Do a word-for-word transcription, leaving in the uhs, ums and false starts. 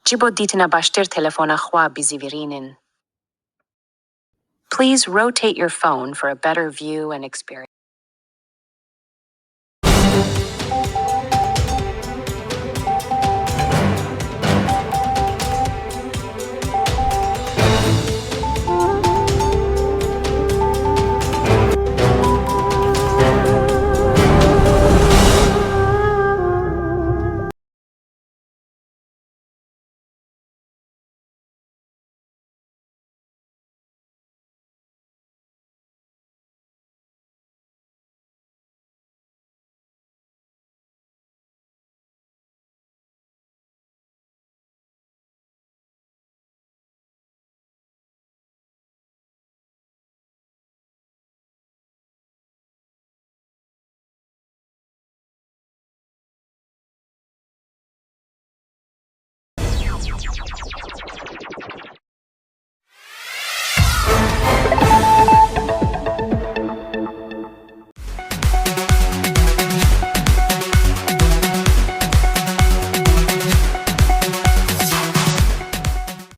Ji bo dîtina baştir telefona xwe bizîvirînin. Please rotate your phone for a better view and experience.